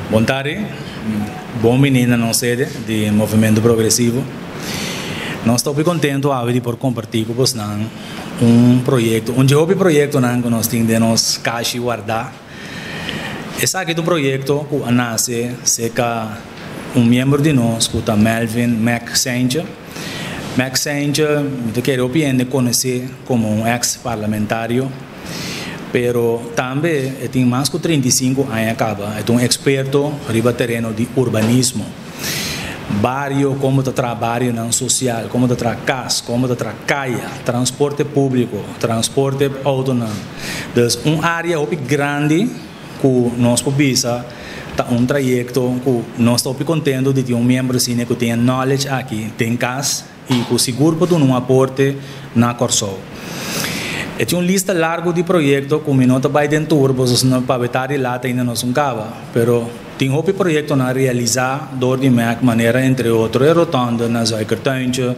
Bon tardi, bon bini na nos sede di Movementu Progresivo. Nos ta hopi kontentu awe di por kompartí ku bosnan un proyekto, un dje hopi proyektonan ku nos tin den nos kashi wardá. Esaki ta un proyekto ku a nase serka un miembro di nos ku ta Melvin Mac Seintje. Mac Seintje mi ta kere hopi hende konosé komo un eks parlamentario. Pero tambe e tin mas ku 35 aña kaba. E ta un eksperto riba tereno di urbanismo. Bario, komo ta traha barionan sosial, komo ta traha kas, komo ta traha kaya, transporte públiko, transporte outonan. Dus un área hopi grandi ku nos por bisa ta un trayekto ku nos ta hopi kontentu di tin un miembro asina ku tin e knowledge aki den kas. I ku sigur por duna un aporte na Kòrsou. E tin un lista largu di proyekto ku mi no ta bai den tur pasobra pa betá di lat ainda no sun kaba. Pero tin hopi proyektonan realisá dor di mec manera entre otro e rotònde na Zuikertuintje,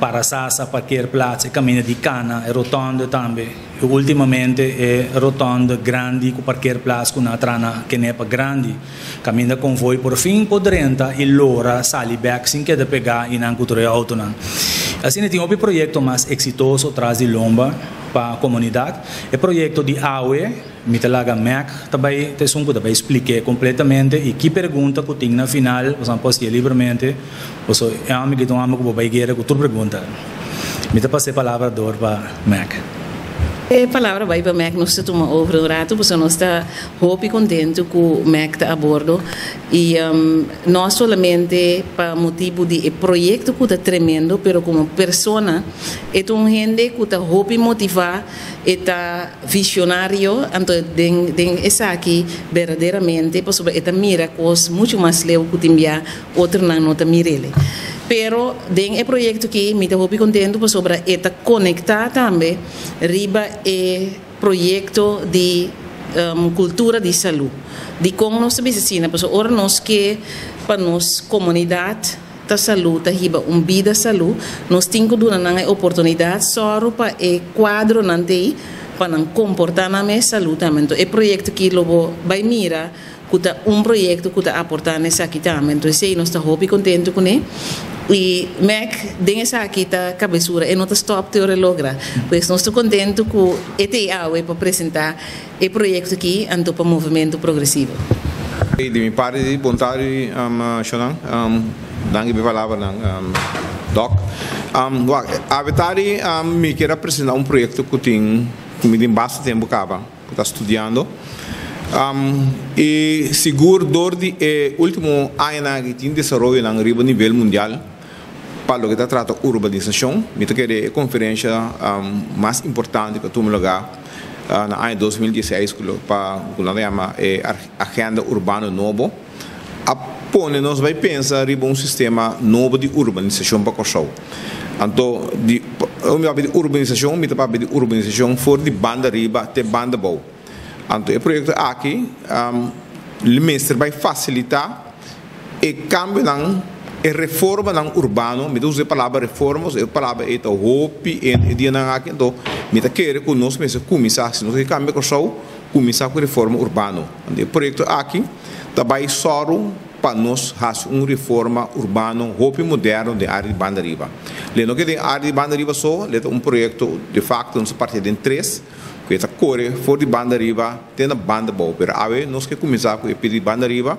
Parasasa parkeerplaats, e kaminda di Kana, e rotònde tambe i ultimamente e rotònde grandi ku parkeerplaats ku nan a traha na Kenepa Grandi. Kaminda konvoi por fin por drenta i lora sali bèk sin keda pegá i nan ku tur e outonan. Asina tin hopi proyekto mas eksitoso tras di lomba pa komunidat. E proyekto di awe mi ta laga Mac ta bai ta esun ku ta bai splik'é kompletamente i ki pregunta ku tin na final boso por hasié libremente paso e ami ki ta un ami ku por bai guera ku tur pregunta. Mi ta pasa e palabra dor pa Mac. E palabra bai pa Mac nos ta tuma over un ratu pasobra nos ta Hopi kontentu ku Mac ta a bordo i no solamente pa motibu di e proyekto ku ta tremendo pero komo persona e ta un hende ku ta hopi motivá, e ta visionario anto den den esaki berdaderamente pasobra e ta mira kos muchu mas leu ku tin bia otronan no ta mir'el. Pero den e proyekto aki mi ta hopi kontentu pasobra e ta konektá tambe riba e Proyekto di kultura di salú. Dikon nos ta bisa asina? Pasobra ora nos ke pa nos komunidat ta salú, ta hiba un bida salú, nos tin ku duna nan e oportunidat sòru pa e kuadronan t'ei pa nan komportá nan mes salú tambe. Enton e proyekto aki lo bo bai mira ku ta un proyekto ku ta aportá na esaki tambe. Enton esei nos ta hopi kontentu kuné. I Mac den esaki ta kabesura, e no ta stòp te ora e logra. Pues nos ta kontentu ku e ta ei awe pa presentá e proyekto aki anto pa Movementu Progresivo. Di mi parti di bon tardi Shonan, danki pa e palabranan Dòk. Wak, awe tardi mi kier a presentá un proyekto ku tin ku mi tin basta tempu kaba. ku ta studiando i sigur dor di e ultimo añanan aki tin desaroyonan riba nivel mundial pa loke ta trata urbanisashon. Mi ta kere e konferensha mas importante ku a tuma lugá na aña 2016 ku nan ta yama e Agenda Urbano Nobo a pone nos bai pensa riba un sistema nobo di urbanisashon pa Kòrsou. Anto di ora mi papia di urbanisashon mi ta papia di urbanisashon for di banda riba te banda bou. Anto e proyekto aki li mester bai fasilitá e kambionan, e reformanan urbano, mi ta usa e palabra reforma pasobra e palabra ei ta hopi e dianan aki, anto mi ta kere ku nos mester kuminsá, si nos ke kambia Kòrsou, kuminsá ku reforma urbano. Anto e proyekto aki ta bai sòru pa nos hasi un reforma urbano hopi moderno den área di Banda Riba. Le no ke den área di Banda Riba so, le ta un proyekto de fakto nos a parti den tres ku e ta kore for di Banda Riba te na Banda Bou. Pero awe nos ke kuminsá ku e pidi Banda Riba,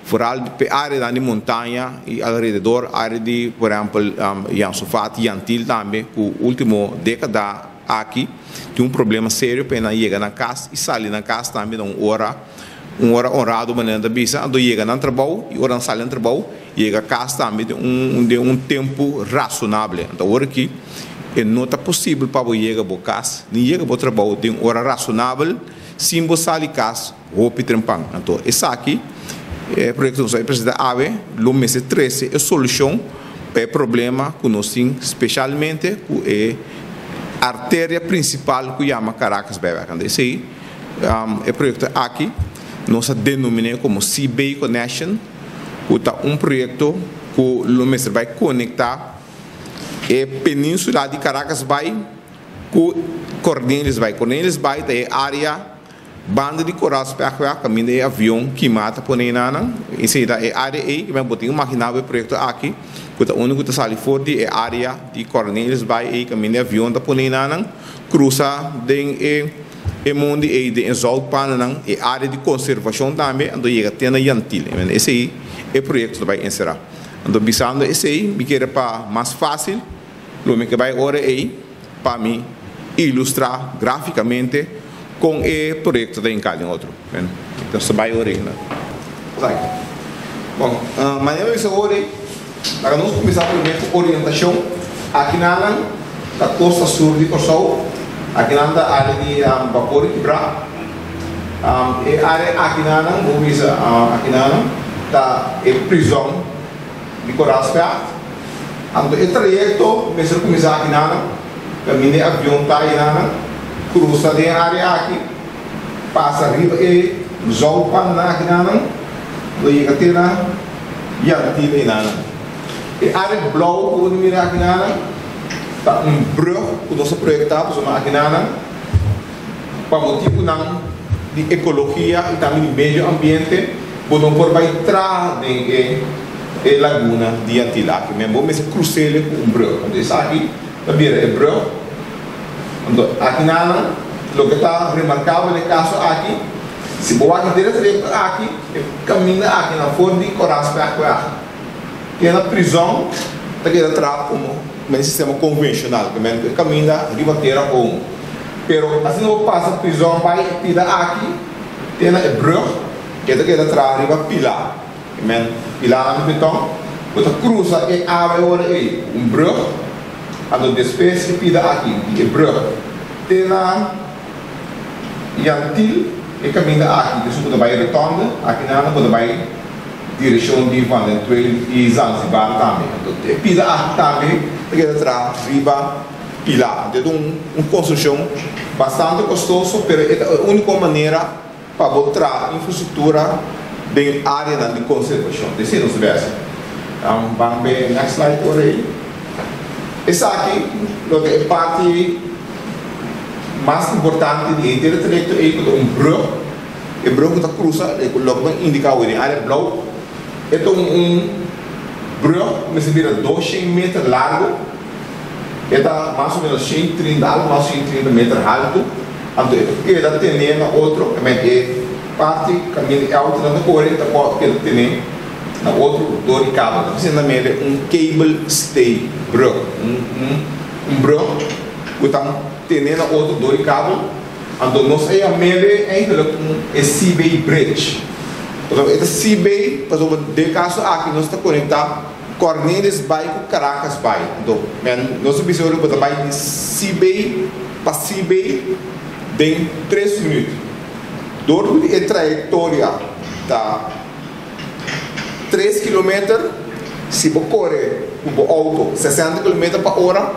foral p'e áreanan di montaña i alrededor, área di por ehèmpel Jan Sofat, Jan Til tambe ku último dékada aki tin un problema serio pa e nan yega nan kas i sali nan kas tambe na un ora un ora honrado manera nan ta bisa, anto yega nan trabou i ora nan sali nan trabou yega kas tambe den un den un tempu rasonable. Anto awor aki e no ta posibel pa bo yega bo kas ni yega bo trabou den un ora rasonabel sin bo sali kas hopi trempan. Anto esaki e proyekto nos a presenta awe lo mester trese e solushon pa e problema ku nos tin speshalmente ku e arteria prinsipal ku yama Caracas Bijweg. Anto esei e proyekto aki nos a denomin'é komo Sea Bay Connection ku ta un proyekto ku lo mester bai konektá e peninsula di Caracas Bay ku Cornelius Bay. Cornelius Bay ta e área. Banda di Koraalspechtweg kaminda e avion kimá ta pone enanan. Esei ta e área ei ku bo tin imaginá bo e proyekto aki ku ta unu ku ta sali for di e área di Corneliusbaai ei kaminda e avion ta pone enanan krusa den e e mondi ei den e zoutpanennan e área di konservashon tambe anto yega te na Jan Thiel. Esei e proyekto ta bai enserá. Anto bisando esei mi kere pa mas fásil lo mi ke bai ora ei pa mi ilustrá gráfikamente kon e proyekto ta hinká den otro. Nos ta bai ora ei. Bon, manera mi bisa ora ei, laga nos kuminsá promé ku orientashon. Akinanan ta kosta sur di Kòrsou, akinan ta área di Bapor di Kibrá. E área akinanan, bo bisa akinanan, ta e prizòn di Koraalspecht. Anto e trayekto mester kuminsá akinanan, kaminda e avion ta ayinanan, krusa den e área aki, pasa riba e zoutpannan akinanan, lo yega te na Yantila ayinanan. E área blou ku bo ta mira akinanan ta un brùg ku nos a proyektá pasobra akinanan pa motibunan di ekologia i tambe di medio ambiente bo no por bai traha den e e laguna di Yantila aki. Men bo mester krus'el ku un brùg. Anto esaki ta bira e brùg. Anto akinanan loke ta remarkabel den e kaso aki, si bo wak henter e trayekto aki, e kaminda aki na for di Koraalspechtweg te na prizòn ta keda traha komo men sistema konvenshonal, ke men ku e kaminda riba tera komo. Pero asina bo pasa prizòn bai e pida aki te na e brùg, e ta keda traha riba pilá. E men pilánan di beton. Bo ta krusa e awa e ora ei ku un brùg, anto despues e pida aki di e brùg te na Yantil, e kaminda aki esun ku ta bai Rotonde, aki nan bo ta bai direkshon di Van den Tweel i Zanzibar tambe. Anto e pida aki tambe ta keda traha riba pilá. Anto e ta un konstrukshon bastante kostoso, pero e ta e úniko manera pa bo traha infrastruktura den áreanan di konservashon. Esei nos debe hasi. Ban be next slide ora ei. Esaki lo ta e parti mas importante di henter e trayekto ei ku ta un brùg. E brùg ku ta krusa, loke bo a indiká awe den área blou, e ta un brùg ku mester bira 200 meter largu. E ta mas o menos 130, algu mas 130 meter haltu. Anto e ta keda tené na otro, e e parti kaminda e outonan ta kore ta por keda tené na otro dor di kabel. Ta bis'e na mele un cable stay brug, un un brug ku ta tené na otro dor di kabel. Anto nos a yam'e eigenlijk un e Seabay Bridge. Pasobra e ta Seabay pasobra den e kaso aki nos ta konektá Cornelis bai ku Caracas bai. Anto men nos a bisa ora ku ta bai di Seabay pa Seabay den tres minüt. Dor ku e trayektoria ta 3 kilometer, si bo kore ku bo outo 60 kilometer pa ora,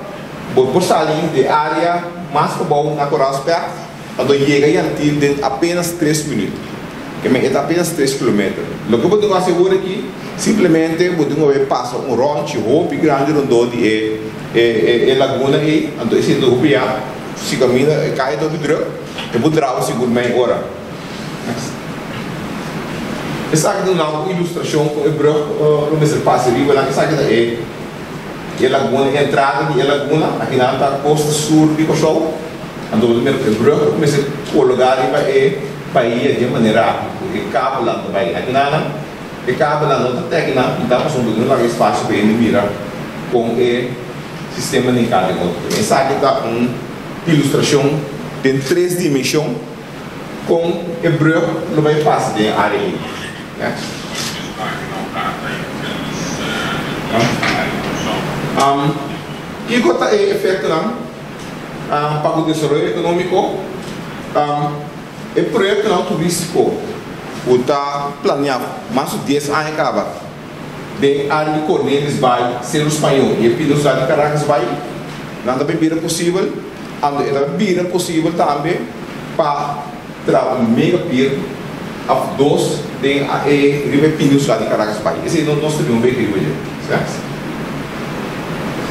bo por sali di e área mas pabou na Koraalspecht, anto yega Yantil den apenas 3 minüt. Ke men e ta apenas 3 kilometer. Loke bo tin ku hasi awor aki, simplemente bo tin ku bai pasa un rònchi hopi grandi rondó di e e laguna ei, anto esei ta hopi ya, si kaminda e kaya ta hopi drùk, e por draba sigur mei ora. Esaki ta duna un ilustrashon kon e brùg lo mester pasa riba nan. Esaki ta e e laguna, e entrada di e laguna. Akinan ta kosta sur di Kòrsou. Anto bo ta mira ku e brùg lo mester kologá riba e bahia di e manera aki ku e kabelnan ta bai. Akinanan e kabelnan no ta tèk nan pintá pasobra bo tin laga espasio pa hende mira kon e sistema den kada den otro. Esaki ta un ilustrashon den tres dimenshon. Kon e brug lo bai pasa den e área ei? Next. Kiko ta e efektonan pa ku desaroyo ekonómiko? E proyektonan turístiko ku ta planeá mas ku dies aña kaba den área di Cornelis Bay, Cerro Spañó i e Peninsula di Caracas Bay, nan ta bai bira posibel. Anto e ta bira posibel tambe pa traha un mega pier of dos den e riba e peninsula di Caracas Bay. Esei no nos ta bin un beke riba dje.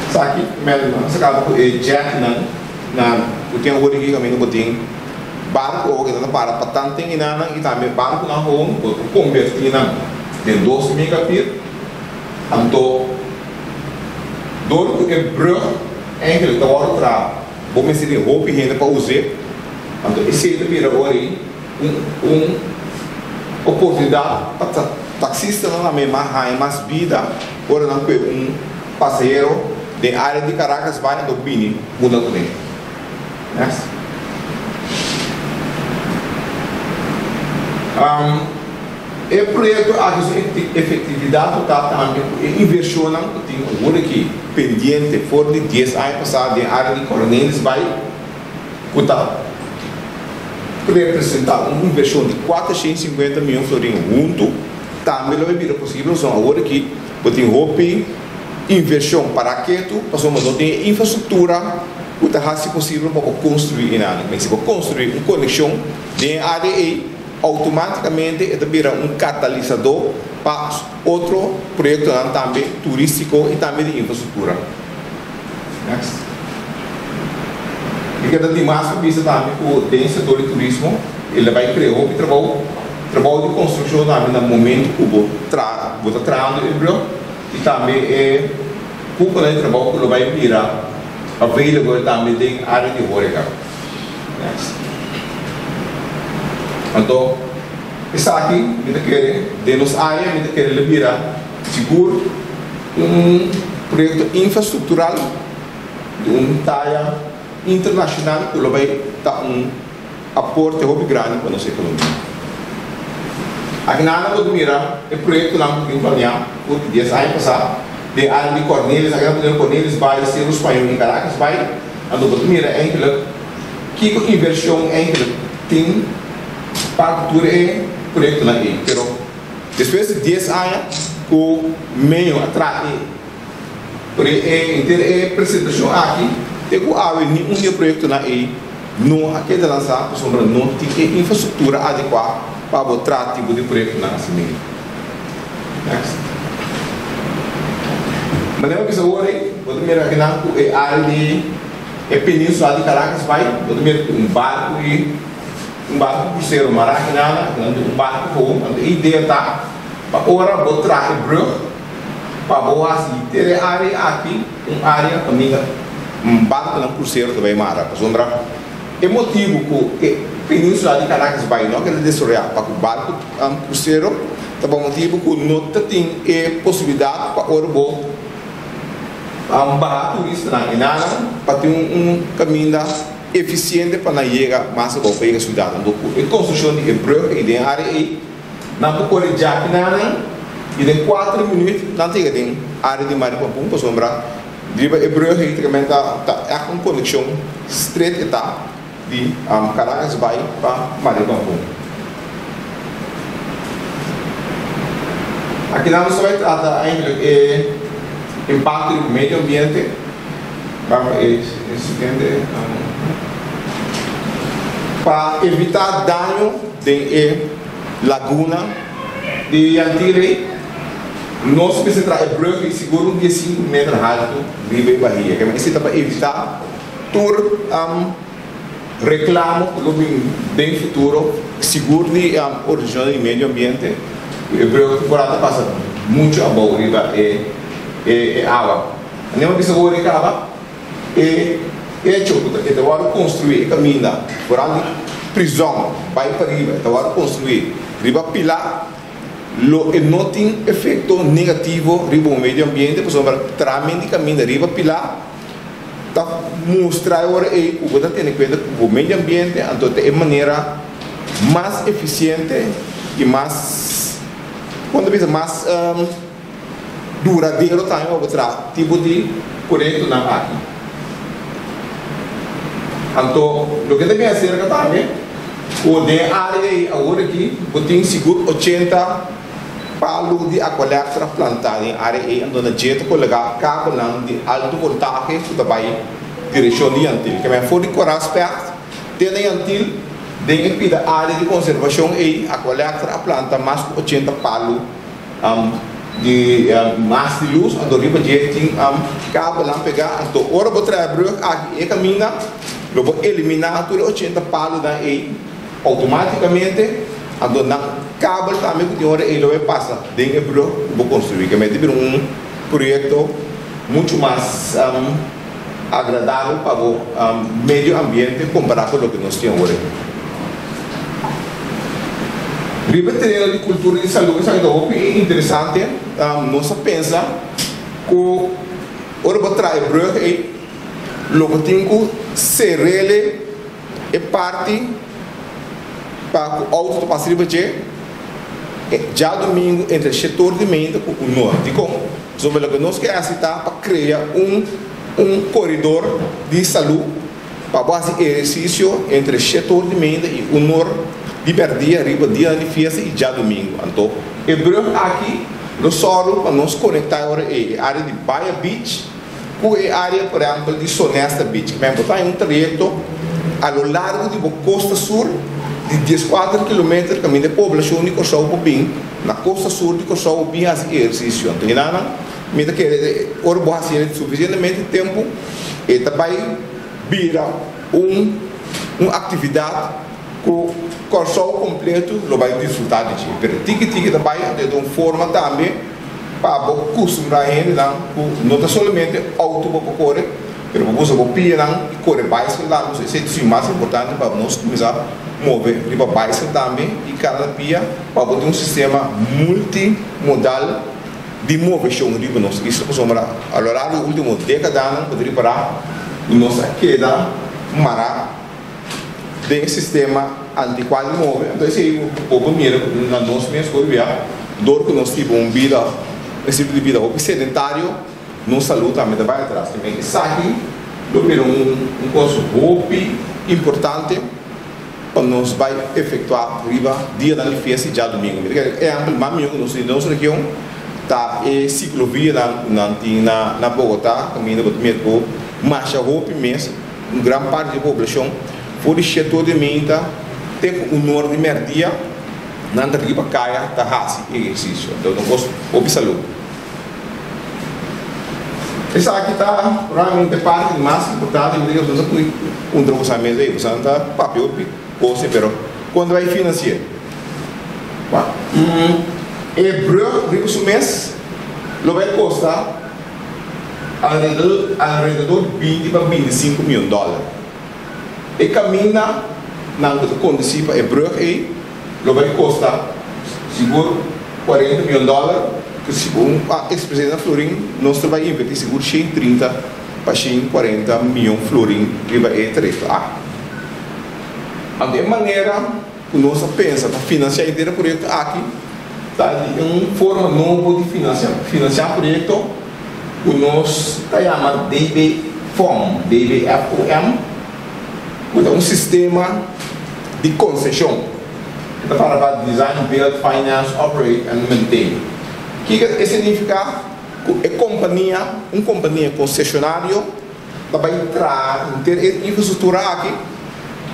Esaki mel nan a sacaba cu e jetnan na cu tin awor aki caminda cu tin. Barku awor ku ta para pa tanten enanan i tambe barkunan gewoon bo por konvertí nan den dos megapier. Anto dor ku e brug eigenlijk ta wòrdu traha bo mester tin hopi hende pa us'é. Anto esei ta bira ora ei un un oportunidat pa taksistanan tambe mas haña mas bida ora nan kue un pasahero den área di Caracas bai anto bini punda kuné. Next. E proyekto aki su efektividat lo ta tambe ku e invershonnan ku tin awor aki pendiente for di dies aña pasá den área di Cornelisbaai ku ta representá un invershon di 450 mion florin huntu tambe lo e bira posibel pasobra awor aki bo tin hopi invershon pará ketu pasobra no tin e infrastruktura ku ta hasi posibel pa bo konstruí einan. Men si bo konstruí un konekshon den e área ei, outomátikamente e ta bira un katalisadó pa otro proyektonan tambe turístiko i tambe di infrastruktura. Next. Mi keda dimas pa bisa tambe ku den sektor di turismo e la bai krea hopi trabou, trabou di konstrukshon tambe na momentu ku bo tra bo ta trahando e brug i tambe e kuponan di trabou ku lo bai bira available tambe den área di horeca. Next. Anto esaki mi ta kere den nos área mi ta kere lo bira sigur un proyekto infrastruktural di un taya internashonal ku lo bai ta un aporte hopi grandi pa nos ekonomia. Aki nan bo ta mira e proyektonan ku tin planeá for di dies aña pasá den área di Cornelis. Aki nan bo ta mira Cornelis Bay, Cerro Spañol i Caracas Bay. Anto bo ta mira eindelijk kiko invershon eindelijk tin pa ku tur e proyektonan ei. Pero despues di dies aña ku meyo a traha e henter e presentashon aki te ku awe ni un di e proyektonan ei no a keda lansá pasobra no tin e infrastruktura adekuá pa bo traha tipo di proyektonan asina ei. Next. Manera bo bisa awor ei, bo ta mira akinan ku e área di e peninsula di Caracas bai, bo ta mira ku un barku i un barku krusero mará akinan, akinan tin un barku gewoon. Anto e idea ta pa ora bo traha e brug, Pa bo hasi ter e área aki un área kaminda barkunan krusero ta bai mara. Pasobra e motibu ku e península di Caracas bai no a keda desaroyá pa ku barku krusero ta pa motibu ku no ta tin e posibilidat pa ora bo baha turistanan enanan pa tin un kaminda efisiente pa nan yega mas abou pa yega siudat. Anto ku e konstrukshon di e brùg ei den e área ei, Nan por kore djaki nan i den kuater minuut nan ta yega den área di Maripampun pasobra riba e brug ei ta ta ègt un konekshon stret e ta di Caracas bai pa Maripampun. Aki nan nos ta bai trata eindelijk e impakto riba medio ambiente. Bam e siguiente. Pa evitá daño den e laguna di Yantire, nos mester traha e brug i sigur un diesinku meter haltu riba e bahia. Kema esei ta pa evitá tur reklamo ku lo bin den futuro, sigur di organisashonnan di medio ambiente, ku e brug por a ta pasa muchu abou riba e awa. Anema bisa wor e kaba e echo ku e ta wòrdu konstruí e kaminda foral di prizòn bai pariba e ta wòrdu konstruí riba pilá lo e no tin efekto negativo riba bo medio ambiente pasobra tramen di kaminda riba pilá ta mustra e ora ei ku bo ta tene kuenta ku bo medio ambiente anto ta e manera mas efisiente i mas kon ta bisa mas. Duradero tambe pa bo traha tipo di proyektonan aki. Anto loke ta bin aserka tambe ku den e área ei awor aki bo tin sigur 80 palu di Aqualectra plantá den e área ei anto na dje ta kolegá kabelnan di alto voltahe ku ta bai direkshon di Yantil. Ke men for di Koraspèt te na Yantil den e pida área di konservashon ei Aqualectra a planta mas ku 80 palu. Di mas di lus anto riba dje tin kabelnan pegá anto ora bo traha brug aki e kaminda Lo bo eliminá tur e 80 palunan ei outomátikamente, anto nan kabel tambe ku tin ora ei lo bai pasa den e brug ku bo konstruí. Ke mester bira un proyekto muchu mas agradabel pa bo medio ambiente kompará ku loke nos tin awor aki. Riba e tereno di kultura i salú esaki ta hopi interesante. Nos a pensa ku ora bo traha e brug ei, Lo bo tin ku serele e parti pa ku outo ta pasa riba dje djadumingu entre shetor di meinta ku unor. Dikon? Pasobra loke nos ke hasi ta pa krea un un koridor di salú pa bo hasi ehersisio entre shetor di meinta i unor di bèrdia riba dianan di fiesta i djadumingu. Anto e brùg aki lo sòru pa nos konektá e ora ei e área di Baya Beach. Ku e área por ehèmpel di Sonesta Beach, men bo ta haña un trayekto a lo largo di bo kosta sur di dieskuater kilometer kaminda e poblashon di Kòrsou por bin na kosta sur di Kòrsou bin hasi ehersisio. Anto hinanan mi ta kere ora bo hasi e sufisientemente tempu e ta bai bira un un aktividat ku Kòrsou kompleto lo bai disfrutá di dje. Pero tiki tiki ta bai anto e ta un forma tambe. Pa bo kustumbrá hendenan ku no ta solamente outo bo por kore, pero bo por usa bo pianan i kore baiskel tambe. So esei ta su mas importante pa nos kuminsá move riba baiskel tambe i kana na pia pa bo tin un sistema multimodal di moveshon riba nos isla. Pasobra a lo largo di ultimo dekadanan bo ta ripará ku nos a keda mará den e sistema antikuá di move. Anto esei bo por mira ku na nos mes hopi bia dor ku nos tipo un bida, un estilo di bida hopi sedentario, nos salú tambe ta bai atras. Tambe esaki lo bira un un kos hopi importante pa nos bai efektuá riba dianan di fiesta i djadumingu. Mi ta kere ehèmpel mas mihó ku nos tin den nos region ta e siklovianan ku nan tin na na Bogotá kaminda bo ta mira ku masha hopi mes. Un gran parti di e poblashon for di shetor di meinta te ku unor di mèrdia nan ta riba kaya ta hasi ehersisio. Anto ta un kos hopi salú. Esaki ta probablemente e parti mas importante mi ta kere boso ta pui puntra boso a mes ei. Boso ta papia hopi kos ei pero kon ta bai finansi'é? E brug riba su mes lo bai kosta. Alrededor di 20 pa 25 mion dòler. E kaminda nan ku ta kondusí pa e brùg ei lo bai kosta sigur 40 mion dòler, ku segun ekspresidente na florin nos ta bai invertí sigur 130 pa 140 mion florin riba e trayekto aki. Anto e manera ku nos a pensa pa finansiá henter e proyekto aki ta di un forma nobo di finansiá, finansiá proyekto ku nos ta yama DBFOM, DBFOM, ku ta un sistema di konseshon. E ta para pa Design, Build, Finance, Operate and Maintain. Kiko e signifiká? Ku e kompania, un kompania konseshonario ta bai traha henter e infrastruktura aki,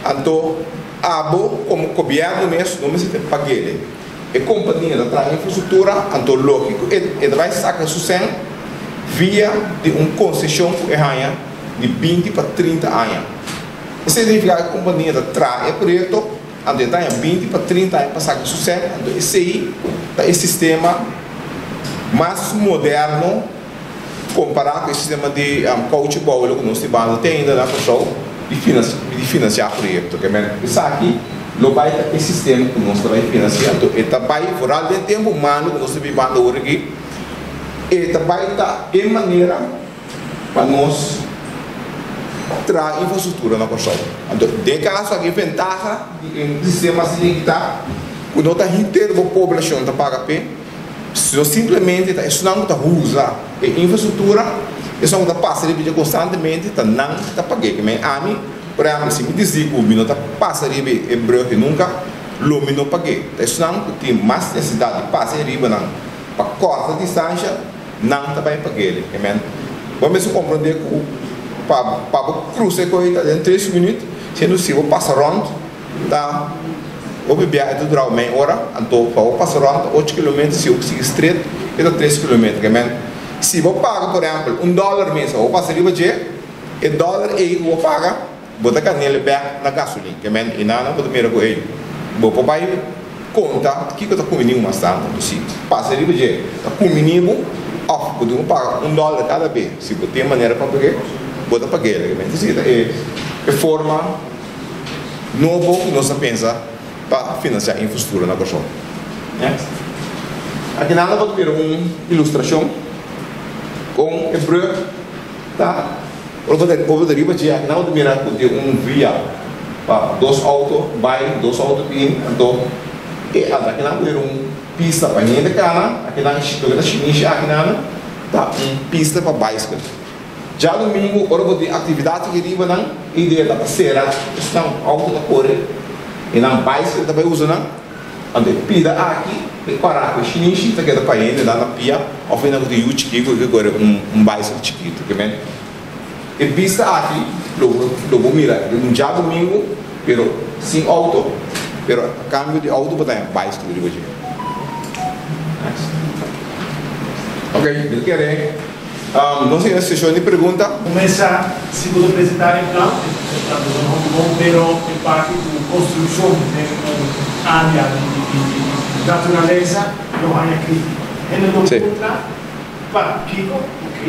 anto Abo komo gobièrnu mes no mester ta pag'é. E kompania ta traha infrastruktura, anto lógiko e ta bai saka su sèn via di un konseshon ku e haña di 20 pa 30 aña. Esei signifiká ku e kompania ta traha e proyekto, anto e ta haña 20 pa 30 aña pa saka su sèn, anto esei ta e sistema mas moderno. Kompará ku e sistema di kouchi bouwelo ku nos tin banda te ainda na Kòrsou di finansiá proyekto. Ke men esaki lo bai ta e sistema ku nos ta bai finansiá. Anto e ta bai foral den tempu malu ku nos ta bibando awor aki, e ta bai ta e manera pa nos traha infrastruktura na Kòrsou. Anto den e kaso aki e ventaha di e sistema asina aki ta ku no ta henter bo poblashon ta paga p'e. Sino simplemente ta esunnan ku ta usa e infrastruktura, esunnan ku ta pasa riba dje konstantemente, ta nan ta pag'é. Ke men ami, por ehèmpel, si mi disdi ku mi no ta pasa riba e brùg nunka, lo mi no pag'é. Ta esunnan ku tin mas nesesidat di pasa e riba nan pa kòrta distansha, nan ta bai pag'é. Ke men bo mester komprondé ku pa pa bo krusa e kohe ta den tres minüt, siendo si bo pasa rònt, Ta hopi biahe ta dura mei ora, anto pa bo pasa rònt ta ocho kilometer, si bo sigui stret e ta tres kilometer. Ke men, si bo paga por ehèmpel un dòler mes pa bo pasa riba dje, e dòler ei ku bo paga Bo ta kanele bèk na gasolin. Ke men i nan bo ta mira ku ey bo por bai konta kiko ta kumini bo mas tantu. Anto si pasa riba dje ta kumini bo òf bo tin ku paga un dòler kada be. Si bo tin manera pa pag'é bo ta pag'é. Ke men esei ta e forma nobo ku nos a pensa pa finansiá infrastruktura na Kòrsou. Next. Aki nan bo ta mira un ilustrashon kon e brùg ta. Ora bo ta over ta riba dje aki nan bo ta mira ku tin un via pa dos outo bai, dos outo bin, anto e aki nan bo mira un pista pa hende kana, aki nan loke ta shinishi aki nan ta un pista pa baiskel. Djadumingu ora bo tin aktividat aki riba nan e idea ta pa sera esnan outo ta kore e nan baiskel ta bai usa nan, anto e pida aki e kora ku e shinishi ta keda pa hende nan na pia òf hende ku tin yu chikí ku ke kore un baiskel chikitu. E bista aki lo bo lo bo mira riba un djadumingu pero sin auto pero a cambio di auto bo ta haña bicycle riba dje. Nice. Ok, mi ta kere nos haya seshon di pregunta. Kuminsá si bo ta presentá e plan, e plan ta sona hopi bon, pero e parti ku konstrukshon den un área di naturalesa lo haña krítika. Hende lo puntra. Pakiko? Ok,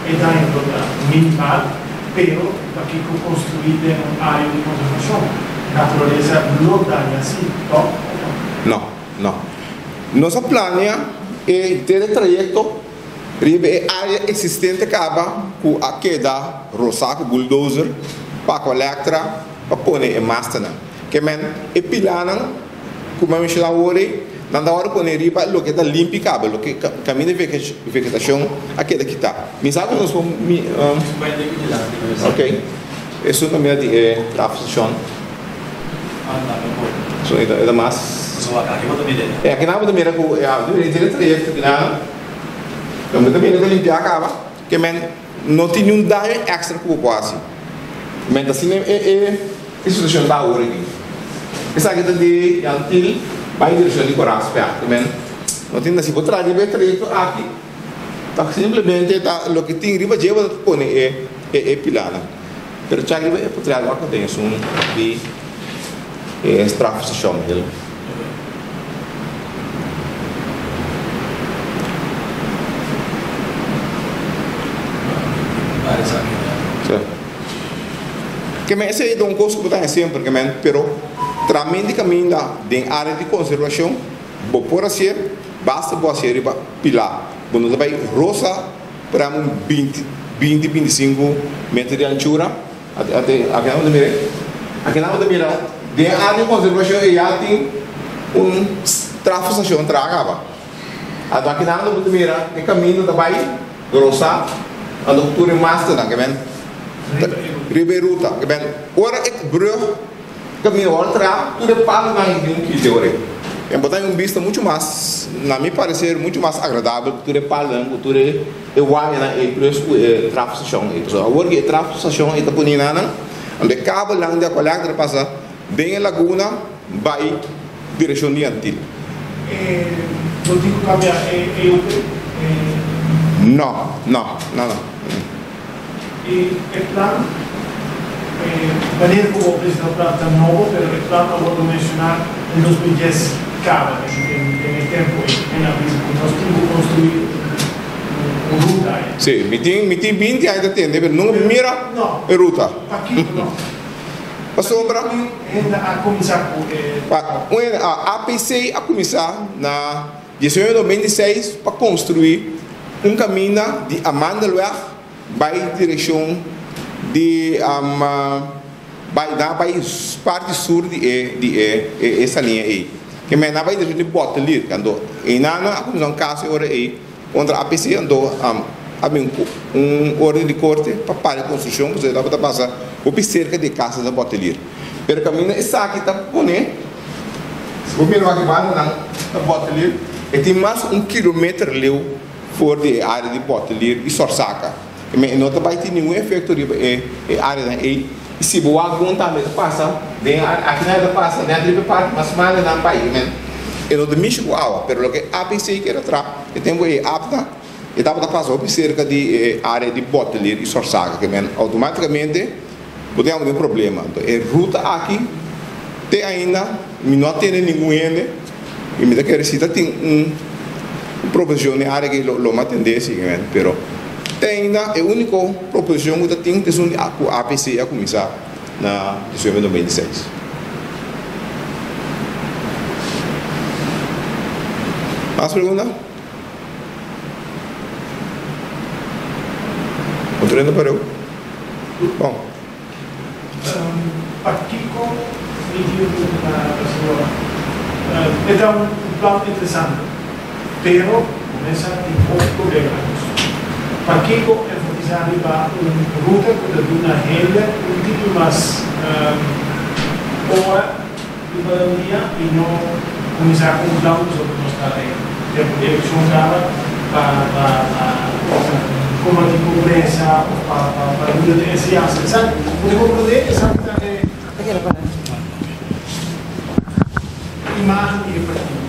e daño lo ta minimal, pero pakiko construi den un area di conservacion? Naturalesa lo daña si, toch? Of no? No, no. Nos a planea e henter e trayecto riba e area existente caba cu a keda rosa cu bulldozer pa Aqualectra pa pone e masternan. Ke men e pilanan Ku mi a menshoná awor ei, nan ta wòrdu pone riba loke ta limpi kaba, loke kaminda di vegetashon a keda kitá. Mi sa ku nos por mi. Ok, esun kaminda di e trafstation. So e ta mas. E akinan bo ta mira ku e henter e trayekto akinan bo ta mira ta limpiá kaba, ke men no tin niun daño èkstra ku bo por hasi. Men ta asina e situashon ta awor aki. Esaki ta di Jan Til bai direkshon di Koraspèk. Men no tin si bo traha riba e trayekto aki ta simplemente ta loke tin riba dje bo ta pone e pilanan. Pero chak riba e potrèt wak ta esun di e strafstation. Ke men esei ta un kos ku bo ta haña semper ke men, pero tramen di kaminda den área di konservashon bo por hasié basta bo hasié riba pilá. Bo no ta bai rosa por ehèmpel un binti binti 25 meter di anchura. Akinan bo ta mira e? Akinan bo ta mira den área di konservashon e ya tin un trafosashon traha kaba. Anto akinan bo ta mira e kaminda ta bai grosa anto ku tur e masternan ke men riba e ruta ke men ora e brug kaminda wòrdu traha tur e palonan e tin un kite ora ei. E bo ta haña un bista muchu mas na mi pareser muchu mas agradabel ku tur e palonan ku tur e E wayanan ei plus ku e trafosashon ei. Pasobra awor ku e trafosashon ei ta pone nan, anto e kabelnan di Aqualectra ta pasa den e laguna bai direkshon di Antil. E lo tin ku kambia e EOP? E. No, no, no, no. E e plan, e manera ku bo presenta e plan ta nobo, pero e plan a wordo menshoná den 2010 kaba, den den e tempu ei. Hende a bisa ku nos tin ku konstruí un un ruta ei. Sí, mi tin mi tin binti aña ta tende, pero nunka mi mira No, e ruta. pakiko no? Pasobra. Pakiko hende a kuminsá ku e. Pa un hende, APC a kuminsá na. 1996 pa konstruí un kaminda di Amandelweg bai direkshon di bai nan bai parti sur di e di e e saliña ei. Ke men nan bai direkshon di Bottelier anto einan nan a kuminsá un kaso e ora ei kontra APC anto a bin un orden di korte pa para e konstrukshon pasobra e tabata pasa hopi serka di e kasa di Bottelier. Pero kaminda esaki ta pone. Si bo mira wak e bandanan ta Bottelier, e tin mas un kilometer leu for di e area di Bottelier i Sorsaka. E men e no ta bai tin ningun efekto riba e e areanan ei. I si bo wak bon tambe e ta pasa den e area akinan e ta pasa nèt riba e parti mas mandanan bai. E men e no ta mishi ku awa, pero loke APC kier a traha e tempu ei apta e tabata pasa hopi serka di e area di Bottelier i Sorsaka. Ke men outomatikamente. Bo ta yama den problema. Anto e ruta aki te ainda mi no a tende ningun hende y mi ta kere si ta tin un proposicion den area aki lo mi atende siguramente pero te ainda e unico proposicion cu ta tin ta esun cu APC a cuminsa na diciember 2006. Mas pregunta? Otro hende pareu? Bon. Pakiko mi tin un punto na Barcelona? E ta un plan interesante, pero bo mesa tin hopi problema na nos. Pakiko enfatisa riba un ruta ku ta duna hende un tiki mas ora riba nan dia i no kuminsá ku un plan pasobra nos ta den tempu di elekshon kaba pa pa kombatí pobresa òf pa pa yuda den enseñansa. Esaki bo ta komprondé esaki ta e imágen di e partido.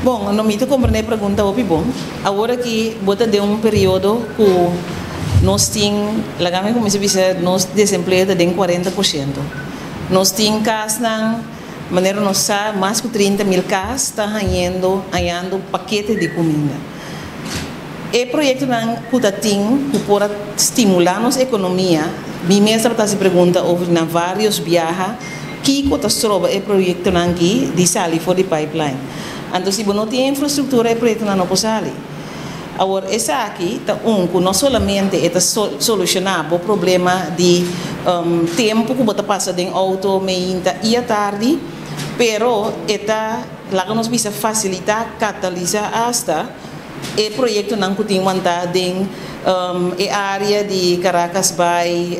Bon, no mi ta komprondé e pregunta hopi bon. Awor aki bo ta den un periodo ku nos tin, laga mi kuminsá bisa nos desempleo ta den 40%. Nos tin kasnan, manera nos sa, mas ku 30.000 kas ta hañendo, hañando pakete di kuminda. E proyektonan ku ta tin ku por a stimulá nos ekonomia, mi mes tabata hasi pregunta over nan vários biaha, kiko ta stroba e proyektonan aki di sali for di pipeline. Anto si bo no tin e infrastruktura e proyektonan no por sali. Awor esaki ta un ku no solamente e ta solushoná bo problema di tempu ku bo ta pasa den outo meinta i atardi, pero e ta, laga nos bisa, fasilitá, katalisá asta e proyektonan ku tin wantá den e área di Caracas bai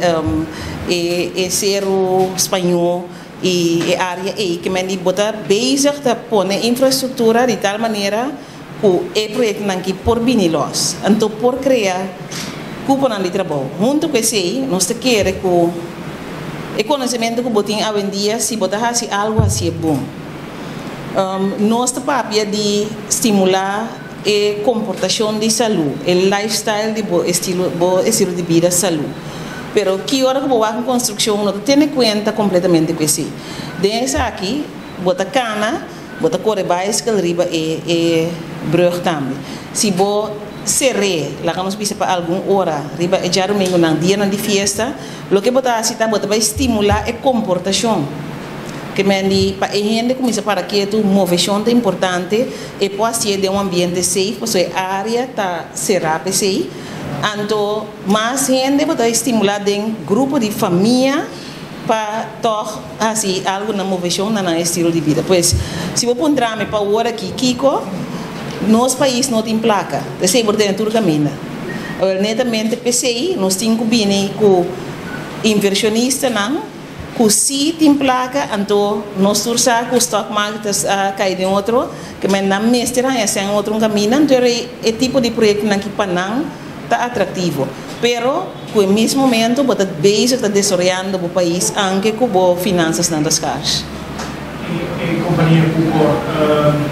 e Seru Spañó i e área ei. Ke men di bo ta bezig ta pone infrastruktura di tal manera Ku e proyektonan ki por bini los, anto por krea kuponan di trabou. Huntu ku esei, nos ta kere ku e konosementu ku bo tin awendia, si bo ta hasi algu, hasié bon. Nos ta papia di stimulá e komportashon di salú, e lifestyle di bo estilo, bo estilo di bida salú. Pero ki ora ku bo wak un konstrukshon no ta tene kuenta kompletamente ku esei. Den esaki, bo ta kana. Bo ta kore baiskel riba e e brug tambe. Si bo ser'é, laga nos bisa pa algun ora riba e djarumingunan, dianan di fiesta, loke bo ta hasi ta bo ta bai stimulá e komportashon. Ke men di pa e hende kuminsá para ketu, moveshon ta importante, e por hasié den un ambiente safe pasobra e área ta será p'esei. Anto mas hende bo ta stimulá den grupo di famia. Pa tòg hasi algu na moveshon na nan estilo di bida. Pues, si bo puntra mi pa awor aki kiko, nos pais no tin plaka. Esei por tene tur kaminda. Awel, netamente p'esei nos tin ku bini ku invershonistanan ku si tin plaka, anto nos tur sa ku stock market a kai den otro, ke men nan mester haña sèn otro un kaminda, anto e tipo di proyektonan ki pa nan ta atraktivo. Pero ku e mes momento bo ta bezig ta desaroyando bo pais anke ku bo finansasnan ta skars. E kompania ku por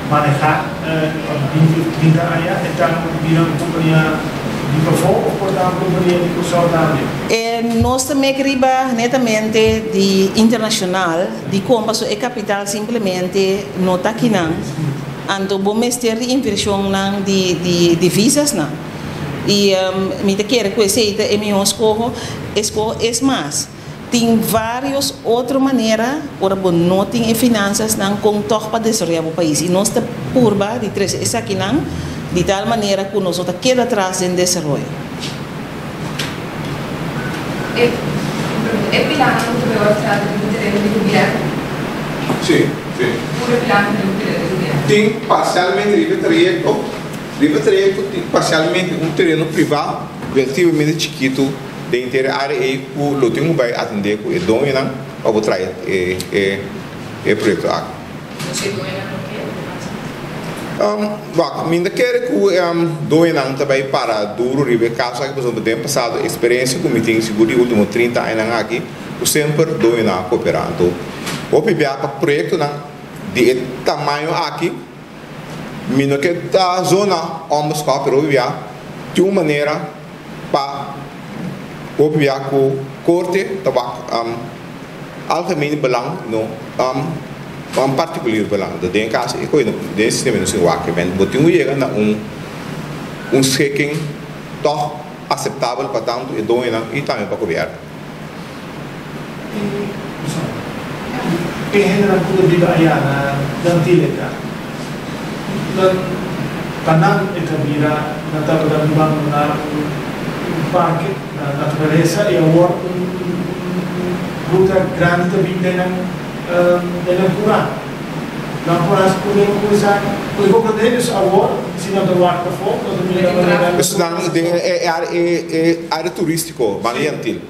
manehá pa 20 òf 30 aña e ta bira un kompania di pafó òf por ta un kompania di Kòrsou tambe? E nos ta mek riba netamente di internashonal dikon pasobra e kapital simplemente no ta akinan anto bo mester di invershonnan di divisasnan. I mi ta kere ku esei ta e mihó skoho. Eskoho es mas, tin vários otro manera ora bo no tin e finansasnan kon tòg pa desaroyá bo pais. I nos ta purba di trese esakinan di tal manera ku nos no ta keda atras den desaroyo. E e pilanan ku ta bai ora trata di tereno di gobièrnu? Sí, sí. Puro e pilanan ta riba tereno di gobièrnu? Tin parsialmente riba e trayekto. Riba trayekto tin parsialmente un tereno privá relativamente chikitu den inter e área ei ku lo tin ku bai atendé ku e doñonan pa bo trae e e proyekto aki. No si e doñonan no ke, lo hasi? Wak, mi ta kere ku e doñonan ta bai para duru riba e kaso aki pasobra den pasado eksperensia ku mi tin sigur di último 30 añanan aki ku semper doñonan a koperá. Anto hopi bia pa proyektonan di e tamaño aki. Mi no ke ta zona onbeskòp pero hopi bia tin un manera pa hopi bia ku. Korte ta wak algemeen belang no un particulier belang. Dat den e kaso e koe den e sistema nos tin wak. Bo tin ku yega na un un schikking tòg aseptabel pa tantu e doñonan i tambe pa gobièrnu. E hendenan ku ta biba ayá na Dantileka, nan pa nan e ta bira nan tabata bibando na un parke na naturalesa i awor un ruta grandi ta bin den nan den nan kurá. Nan por hasi problema ku esaki? Bo ta komprendé? Dus awor si nan ta wak pafó nan ta mira manera. Esnan den e área turístiko banda di Antil.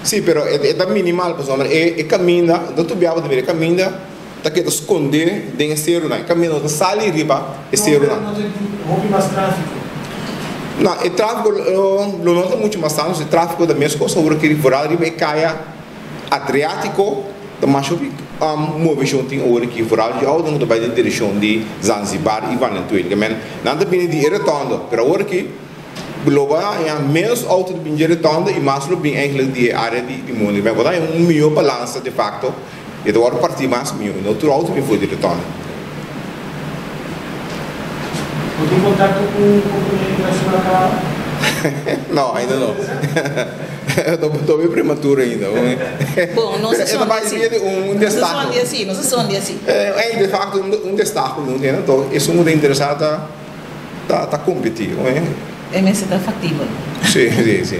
Sí, pero e ta minimal pasobra e kaminda, no tur biaha bo ta mira e kaminda ta keda skondé den e serunan. E kaminda no ta sali riba e serunan. No, pero no tin hopi mas tráfiko. No, e tráfiko lo no ta muchu mas tantu, e tráfiko ta meskos awor aki vooral riba e kaya Adriátiko ta mas hopi moveshon tin awor aki vooral di outonan ku ta bai den direkshon di Zanzibar i Valentuin. Nan ta bini di e rotònde, pero awor aki. Lo bo a haña ménos outo di bin dje rotonde i mas lo bin eigenlijk di e área di mundo. Bo ta haña un mihó balansa de facto i ta wòrdu partí mas mihó i no tur outo bin for di rotonde. Bo tin kontakto ku kompania internashonal kaba? No, ainda no. Ta hopi prematuro ainda. Bon, nos a son di así. Nos a son di así, nos a son di así. De facto un destaho no tin, anto esun ku ta interesá ta. Ta ta competi, oe. E mester ta factibel. Sí, sí, sí.